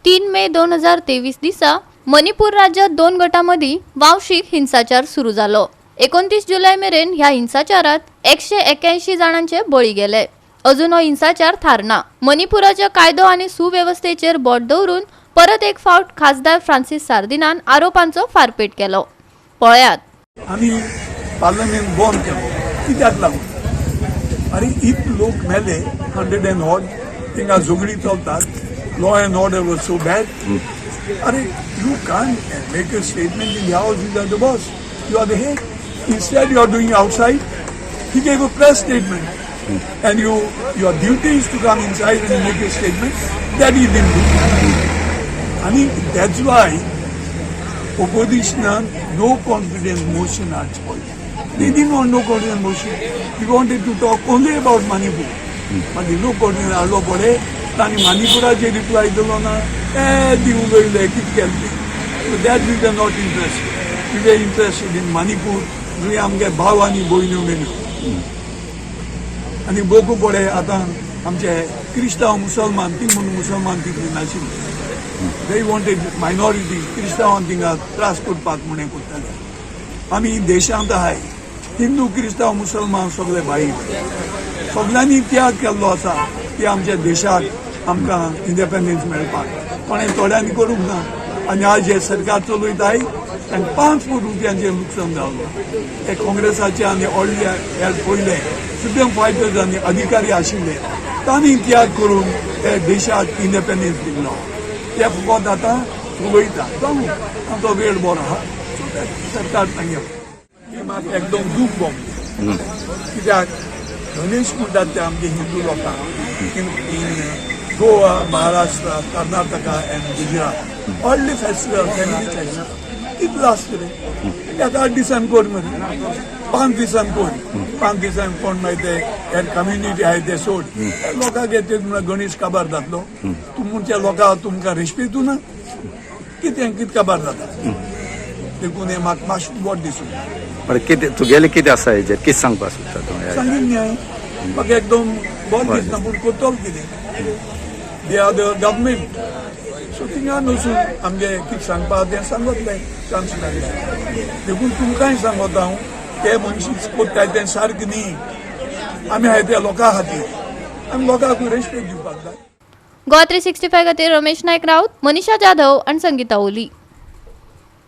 3 मे 2023 दिसा मणिपूर राज्यात दोन गटां मदीं वांशिक हिंसाचार सुरू जालो. 29 जुलय मेरेन ह्या हिंसाचारात 181 जाणांचे बळी गेले. अजून हो हिंसाचार थारना. मणिपुराच्या कायदो आनी सुवेवस्थेचेर बोट दवरून परत एक फावट खासदार फ्रांसीस सार्दिनान आरोपांचो फारपेट केलो. पळयात. आमी पार्लमेंट बंद केलो कित्याक लागून? आनी इतले लोक मेले, 100 अँड ऑड, थिंगा झगडी चलतात, law and order was so bad. अरे, you can make a statement in the house. You are the boss, you are the head. Instead, you are doing outside. He gave a press statement and your duty is to come inside and make a statement. That he didn't do. आणि that's why opposition no confidence motion हाडचें पडलें. They didn't want no confidence motion. We wanted to talk only about Manipur. मागीर no confidence हाडलो पळय, तांणी मणिपुराचेर reply दिलो ना. ए ती उलयले, कितें केलें तें. So that we were not interested. We were interested in Manipur, जंय आमगे भाव आनी भयण्यो मेल्यो. आनी बोकू पळय, आतां आमचे क्रिस्तांव मुसलमान ती म्हणून मुसलमान तितली नाशिल्ली. They wanted minority, क्रिस्तांवांक थिंगा त्रास करपाक म्हूण हें करताले. आमी देशांत आहाय हिंदू, क्रिस्तांव, मुसलमान सगळे भाई. सगळ्यांनी त्याग केल्लो आसा की आमच्या देशाक आमकां इंडिपेंडन्स मेळपाक. कोणें थोड्यांनी करूंक ना. आनी आज हे सरकार चलयताय, तांकां 5 कोटी रुपयांचें लुकसाण जालो. ते काँग्रेसाचे आनी व्हडले हे पयले फ्रिडम फायटर्स आनी अधिकारी आशिल्ले, तांणी त्याग करून ते देशाक इंडिपेंडन्स दिल्लो. ते फकत आतां उलयता. जावं, आमचो वेळ बरो आहा. सो ते सरकार तांगे हे म्हाका एकदम दूख भोगलें, कित्याक गणेश म्हणटात ते आमचे हिंदू लोकांक in Goa, Maharashtra, Karnataka and Gujarat व्हडले फेस्टिवल, फॅमिली फेस्टिवल. कितलो आसता रे? एका 8 दिसान कोर मरे, 5 दिसान कोर. 5 दिसान कोण मागीर ते हेर कम्युनिटी आहाय ते सोड, लोकांक येते म्हणल्यार गणेश काबार जातलो. तुमच्या लोकांक तुमकां रेस्पेतू ना, कितें कितें काबार जाता. देखून हें म्हाका मातशें बोट दिसूं. पण कितें तुगेलें कितें आसा हेजेर, कितें सांगपाक सोदता तूं ह्या? सांगीन न्ही, म्हाका एकदम बरें दिसना, पूण करतलो कितें? They are the government, so थिंगा वचून आमगे कितें सांगपा तें सांगतलें, चान्स मेळ्ळें. देखून तुमकांय सांगता हांव, ते मनशी कोत्ताय तें सारकें न्ही. आमी आहाय त्या लोकां खातीर, आमी लोकांक रेस्पेक्ट दिवपाक जाय. गोवा 365 खातीर रमेश नायक राऊत, मनीषा जाधव आणि संगीता ओली.